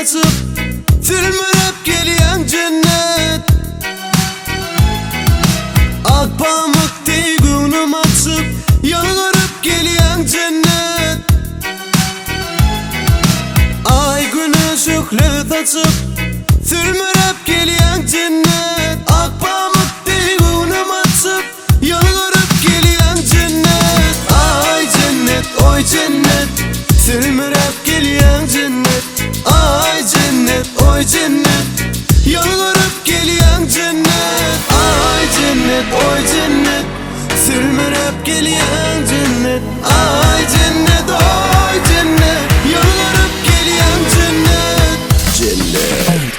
saçyp, Sülmürep gelýäň jennet. Ak pamyk deý göwnüm açyp, Ýylgyryp gelýäň jennet. Aý güne şöhle saçyp, Sülmürep gelýäň jennet. Ak pamyk deý göwnüm açyp, Ýylgyryp gelýäň jennet. Aý jennet, oý jennet, Sülmüräp gelýäň jennet. Aý jennet, oý jennet, Ýylgyryp gelýäň jennet. Aý jennet, oý jennet, Sülmüräp gelýäň jennet. Aý jennet, oý jennet, Ýylgyryp gelýäň jennet. Jennet.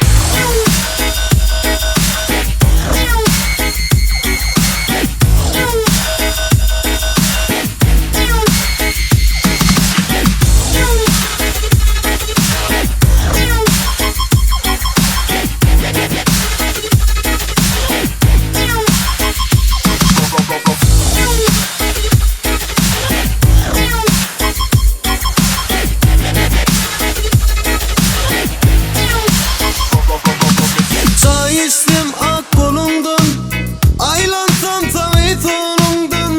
Çaý içsem ak goluňdan, Aýlansam saňy soluňdan.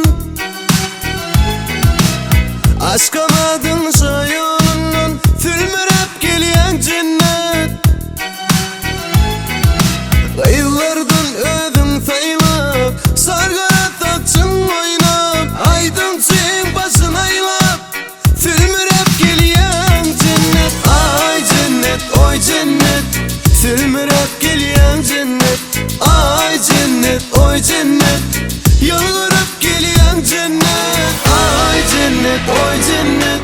Aşgabadyň şaýolundan Sülmüräp gelýän jennet. Gyzlardan özüň saýlap, Şar gara saçyň oýnap, Aýdymçyň başyn aýlap, Sülmüräp gelýäň jennet. Aý jennet, oý jennet, Sülmüräp gelýäň jennet. Aý jennet, oý jennet, Ýylgyryp gelýäň jennet. Aý jennet, oý jennet,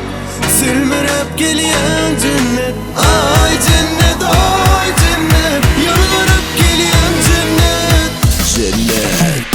Sülmüräp gelýäň jennet. Aý jennet, oý jennet, Ýylgyryp gelýäň jennet. Jennet.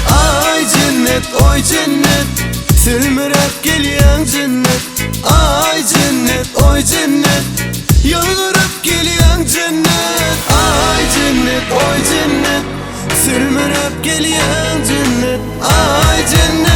Aý jennet, oý jennet, Sülmüräp gelýäň jennet. Aý jennet, oý jennet, Ýylgyryp gelýäň jennet. Aý jennet, oý jennet, Sülmüräp gelýäň jennet. Aý jennet.